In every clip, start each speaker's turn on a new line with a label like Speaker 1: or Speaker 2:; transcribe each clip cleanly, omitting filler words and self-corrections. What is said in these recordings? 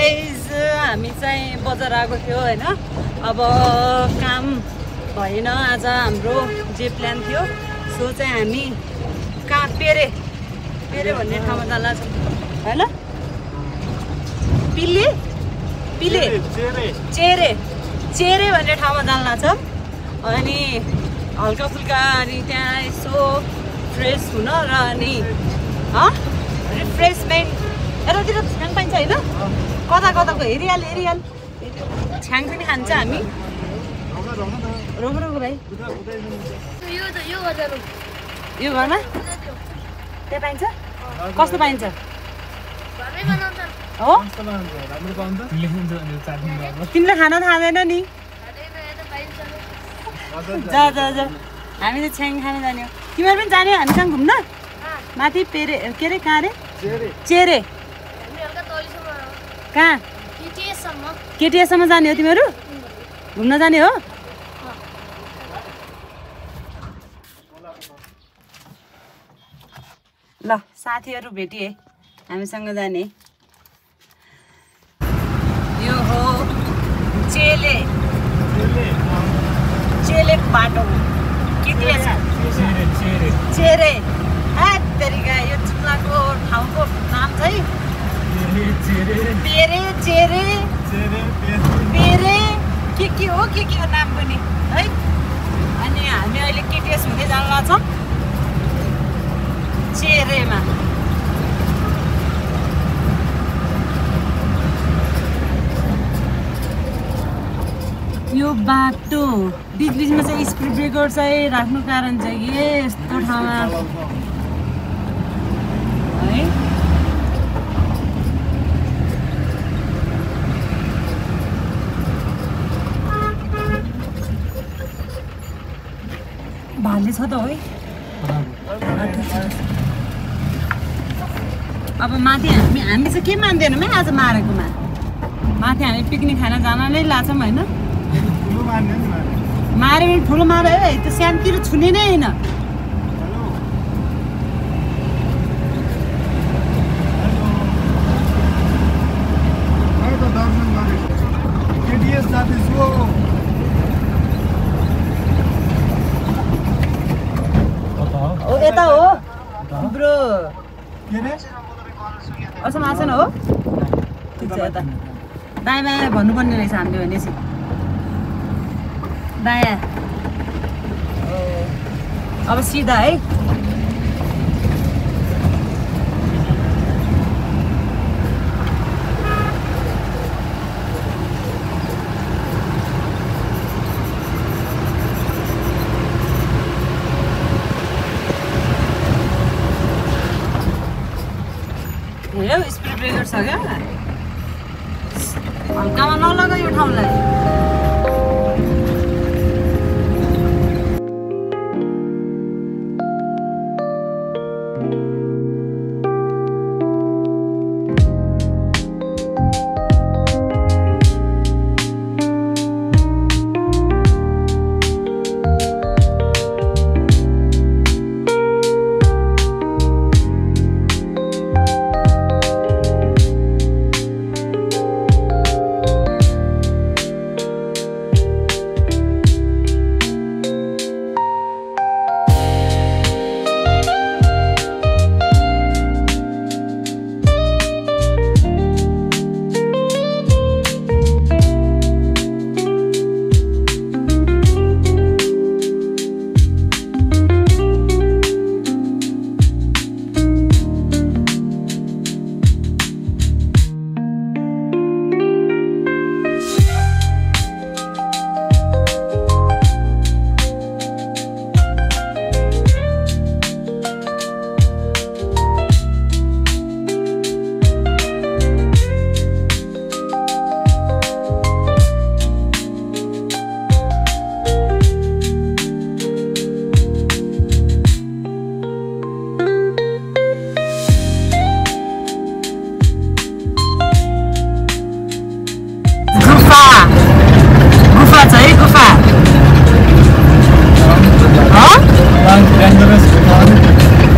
Speaker 1: Guys हामी चाहिँ बजार आएको थियो हैन। अब काम भएन आज हाम्रो जे प्लान थियो सो चाहिँ हामी कहाँ पेरे भन्ने ठाउँमा जान लाग्छौँ हैन। चेरे भन्ने ठाउँमा जान लाग्छौँ। अनि हल्का फुल्का अनि त्यहाँ यसो फ्रेस हुन र अनि रिफ्रेसमेन्ट यतातिर छ्याङ पाइन्छ होइन। कताको हेरिहाल छ्याङ पनि खान्छ हामी। रोग भाइ यो घरमा त्यहाँ पाइन्छ। कस्तो पाइन्छ हो? तिमीले खाना थाहा नि। जा हामी त छ्याङ खान जाने हो। तिमीहरू पनि जाने हामीसँग घुम्न माथि पेरे के अरे कहाँ अरे चेरे कहाँ केटिएसम्म जाने हो। तिमीहरू घुम्न जाने हो? ल साथीहरू भेटिए हामीसँग जाने। यो हो चेले बाटो केटिएस चेरे तरिका। यो चिप्लाको ठाउँको नाम चाहिँ पेरे के हो नाम पनि है। अनि हामी अहिले केटिएस हुँदै जान लाग्छौँ चेरेमा। यो बाटो बिचमा चाहिँ स्पिड ब्रेकर चाहिँ राख्नु कारण चाहिँ यस्तो ठाउँमा है। भाले छ त है। अब माथि हामी चाहिँ के मान्दैनौँ है आज मारेकोमा। माथि हामी पिकनिक खान जान नै लाग्छौँ होइन। माऱ्यो भने ठुलो माऱ्यो है त्यो सानोतिर छुने नै होइन। यता हो ब्रो असम आसन हो। ठिक छ यता दायाँ भन्नुपर्ने रहेछ हामीले भनेपछि दायाँ। अब सिधा है। हेरौ स्पिड ब्रेकर छ क्या। हल्कामा नलगा यो ठाउँलाई।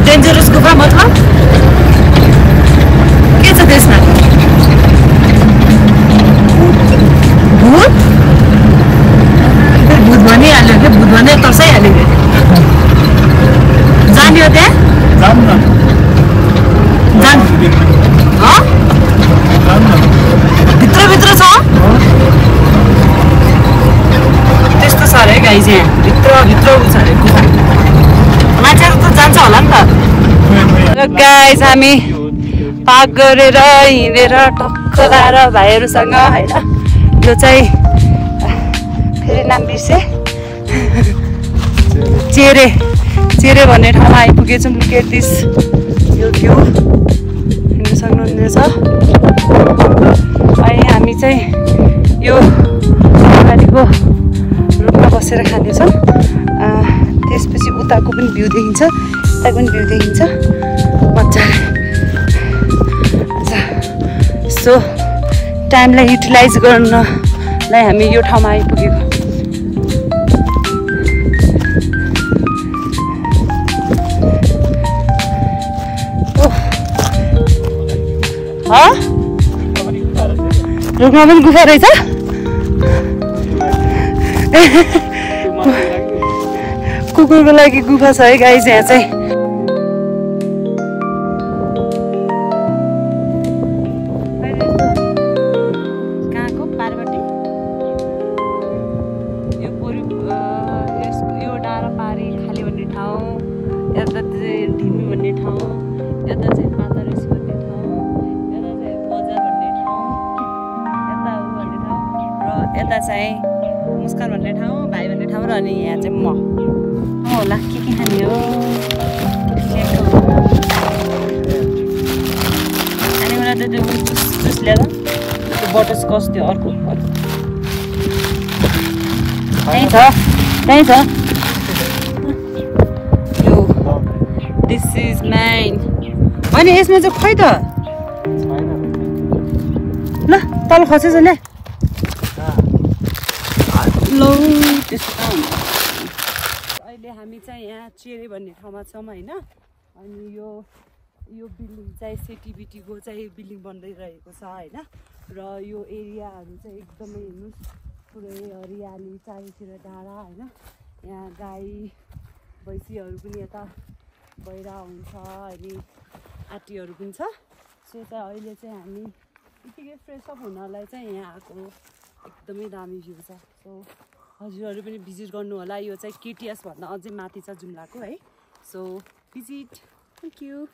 Speaker 1: डेन्जरस गुफा मतलब के छ त्यसमा? गाइज यहाँ भित्र छ अरे गुफा मान्छेहरू त जान्छ होला नि त गाइज हामी पाक गरेर हिँडेर टक्क लाएर भाइहरूसँग होइन यो चाहिँ फेरि नाम बिर्से चेरे भन्ने ठाउँमा आइपुगेछौँ केटिस यो भ्यू हेर्न सक्नुहुनेछ अनि हामी चाहिँ यो अगाडिको रुखमा बसेर खानेछौँ त्यसपछि उताको पनि भ्यू देखिन्छ यताको पनि भ्यू देखिन्छ मजाले सो टाइमलाई युटिलाइज गर्नलाई हामी यो ठाउँमा आइपुगेको रुखमा पनि गुफा रहेछ कुकुरको लागि गुफा छ है गाइस यहाँ चाहिँ कहाँको पार्वती यो डाँडा पारी खाली भन्ने ठाउँ यता चाहिँ ढिमी भन्ने ठाउँ यता चाहिँ माता ऋषि भन्ने ठाउँ यता चाहिँ बजार भन्ने ठाउँ यता ऊ भन्ने ठाउँ र यता चाहिँ मुस्कान भन्ने ठाउँ भाइ भन्ने ठाउँ र अनि यहाँ चाहिँ म होला के खाने हो अनि मलाई त त्यो जुस ल्याएर त्यो बटरस्कच त्यो अर्को त्यहीँ छ यो दिस इज माइन होइन यसमा चाहिँ खै त ल तल खसेछ ल्या ल त्यस्तो अहिले हामी चाहिँ यहाँ चेरे भन्ने ठाउँमा छौँ होइन अनि यो बिल्डिङ चाहिँ सिटिबिटीको चाहिँ बिल्डिङ बन्दै रहेको छ होइन र यो एरियाहरू चाहिँ एकदमै हेर्नुहोस् पुरै हरियाली चारैतिर डाँडा होइन यहाँ गाई भैँसीहरू पनि यता भइरहेको हुन्छ अनि आँटीहरू पनि छ सो चाहिँ अहिले चाहिँ हामी यतिकै फ्रेसअप हुनलाई चाहिँ यहाँ आएको एकदमै दामी भ्यू छ सो हजुरहरू पनि भिजिट गर्नु होला यो चाहिँ केटिएस भन्दा अझै माथि छ जुम्लाको है सो भिजिट थ्याङ्क यू